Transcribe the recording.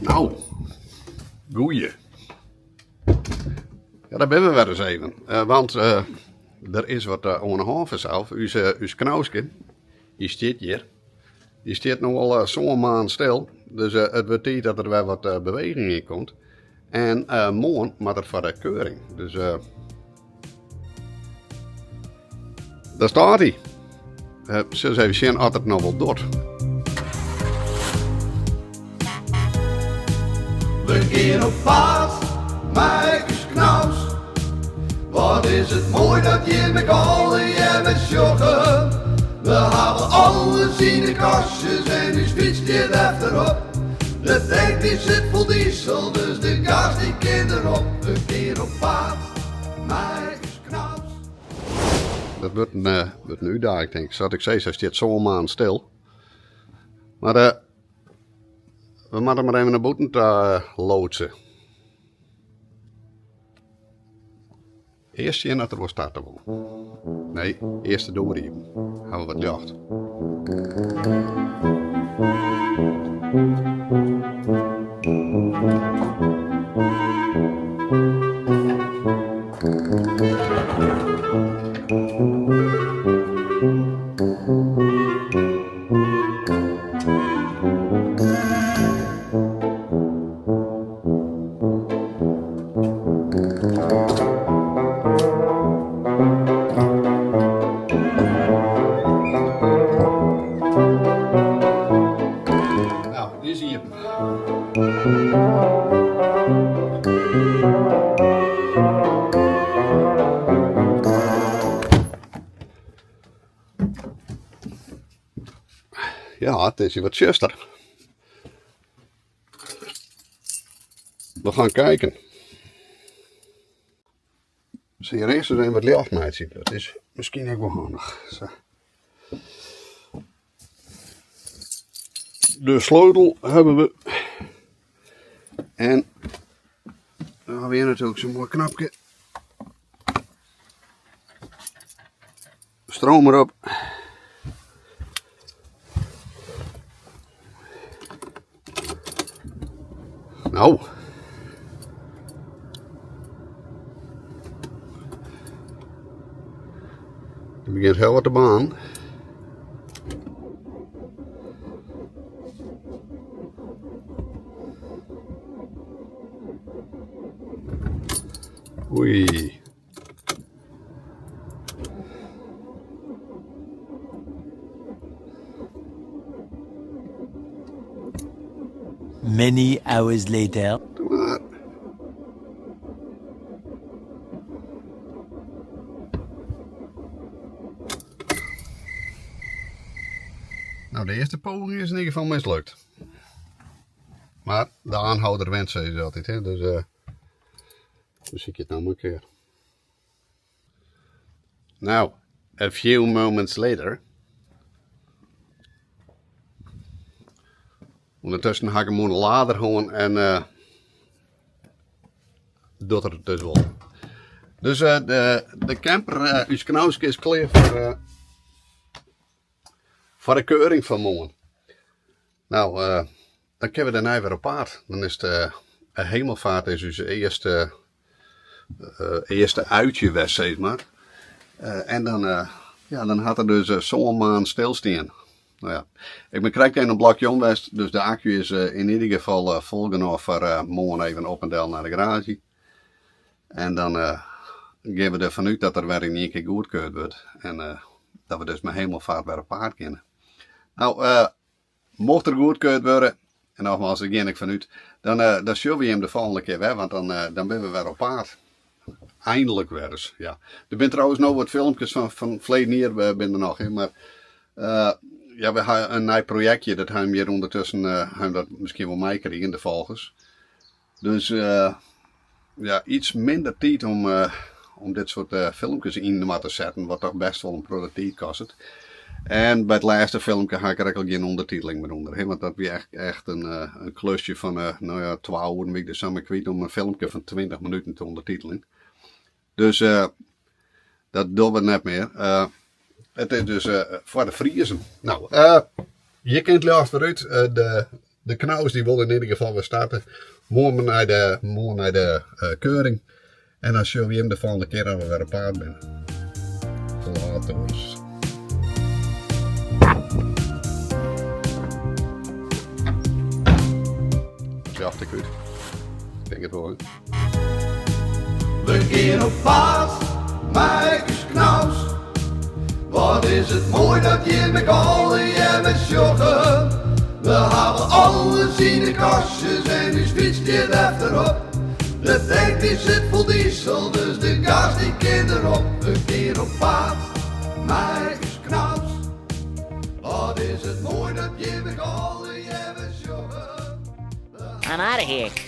Nou, goeie. Ja, daar binne we wer ris even. Want der is wat oan 'e hân fansels. Us, ús Knauske, dy stiet hjir. Dy stiet no al sân maand stil. Dus it wurdt tiid dat der wer wat beweging yn komt. En moarn moat er foar de keuring. Dus daar staat hy. Uh, sil ris even sjen oft it noch wol docht. We gean op paad mei ús Knaus. Wat is it moai dat jim ek allegear sjogge. We hawwe alles yn de kastjes en ús fyts stiet efterop. De tank dy sit fol diesel, dus de gas dy kin derop. We gean op paad mei ús Knaus. Dat wurdt in, uh, wurdt in útdaging, tink ik. Sa't ik sei, sy stiet sân maand stil. Mar uh, we moatte mar even nei bûten ta uh, loadse. Earst sjen oft er wol starte wol. Nee, earst de doar iepen. Hawwe we wat ljocht. Nou, dy is iepen. Ja, it is hjir wat tsjuster. We gaan kijken. Sil hjir earst ris even wat ljocht meitsje. Dat is miskien ek wol handich. Sa. De sleutel hawwe we. En dan hawwe we hjir natuerlik sa'n moai knopke. Stroom erop. Nou. It begjint hiel wat te baarnen. Oei. Many hours later. Doe mar. Nou, de earste poging is yn ieder gefal mislukt. Mar de aanhouder wint, sizze se altyd. Hè? Dus uh, besykje it no mar in kear. Nou, a few moments later. Undertusken ha ik him oan de lader hân en uh, docht er it dus wol. Dus uh, de, de camper, uh, ús Knauske is klear foar, uh, foar de keuring fan moarn. Nou, uh, dan kinne we dêrnei wer op paad. Dan is de Hemelvaart is ús earste, earste uitje west, sis mar. En dan, ja, dan hat er dus sân maand stilstien. No ja, ik bin krekt even in blokje om west, dus de akku is yn ieder gefal fol genôch foar moarn even op en del nei de garaazje. En dan gean we derfan út dat er wer yn ien kear goedkeurd wurdt en dat we dus mei Hemelvaart wer op paad kinne. No, mocht er goedkeurd wurde, en nogmaals, dêr gean ik fan út, dan, dan sjogge we jim de folgjende kear wer, want dan, dan binne we wer op paad. Eindelijk wer ris, ja. Der binne trouwens no wat filmkes fan, fan ferleden jier binne der noch, mar ja, we ha in nij projektje, dat ha jim hjir ûndertusken, ha jim dat miskien wol meikrigen, de folgers. Dus ja, iets minder tiid om, om dit soart filmkes yn inoar te setten, wat toch best wol in protte tiid kostet. En by it lêste filmke ha ik der ek al gjin ûndertiteling mear ûnder, want dat wie echt, echt in, in klusje fan, no ja, twa oeren wie ik der samar kwyt om in filmke fan 20 minuten te ûndertiteljen. Dus dat dogge we net mear. It is dus foar de Friezen. No, hjir kin it ljocht wer út. De. De Knaus die wol in ieder gefal wer starte. Moarn nei de, moarn nei de keuring. En dan sjogge we jim de folgjende kear as we wer op paad binne. Later. Sjocht ik út. Ik tink it wol. We gean op paad mei ús Knaus. Wat is it moai dat jim ek allegear sjogge. We hawwe alles yn de kastjes en ús fyts stiet efterop. De tank dy sit fol diesel, dus de gas dy kin derop. We gean op paad mei ús Knaus. Wat is it moai dat jim ek allegear sjogge. I'm out of here.